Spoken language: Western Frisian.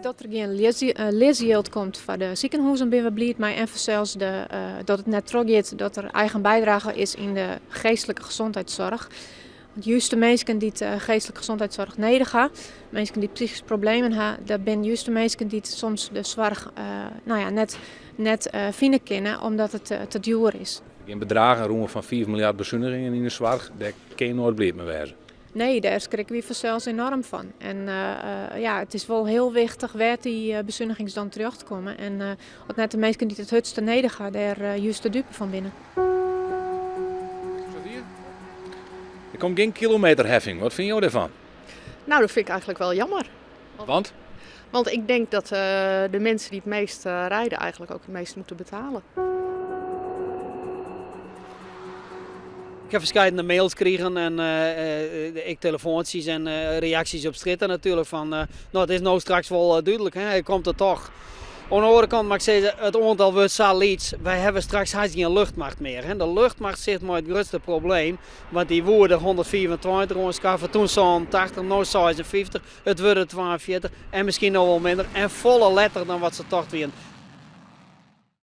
Dat der gjin lisjild komt foar de sikehûzen binne we bliid mei en fansels dat it net trochgiet dat der eigen bydrage is yn de geestlike gezondheidszorg. Want juist de minsken dy't geestlike gezondheidszorg nedich ha, minsken dy't psychyske problemen ha, dat binne juist de minsken dy't soms de soarch nou ja, net fine kinne omdat it te djoer is. Der gean bedragen rûn fan 5 miljard besunigingen yn de soarch, dêr kin je noait bliid mei wêze. Nee, dêr skrikke wy fansels enoarm fan. En ja, it is wol hiel wichtich wêr't dy besunigings dan terjochtkomme. En as net de minsken dy't it hurdste nedich ha dêr juist de dupe fan binne. Der komt gjin kilometerheffing, wat fine jo dêrfan? Nou, dat vind ik eigenlijk wel jammer. Want? Want ik denk dat de mensen die het meest rijden eigenlijk ook het meest moeten betalen. Ik ha ferskate mails krigen en ek telefoantsjes en reaksjes op strjitte natuerlik fan no it is no straks wol dúdlik, hè, komt it toch. Oan de oare kant moat ik sizze, it oantal wurdt sa lyts, wy hawwe straks hast gjin luchtmacht mear. Hè. De luchtmacht sit mei it grutste probleem, want dy woe der 125 oanskaffe, toen 87, no 56, it wurde 42 en miskien noch wol minder en folle letter dan wat se tocht wienen.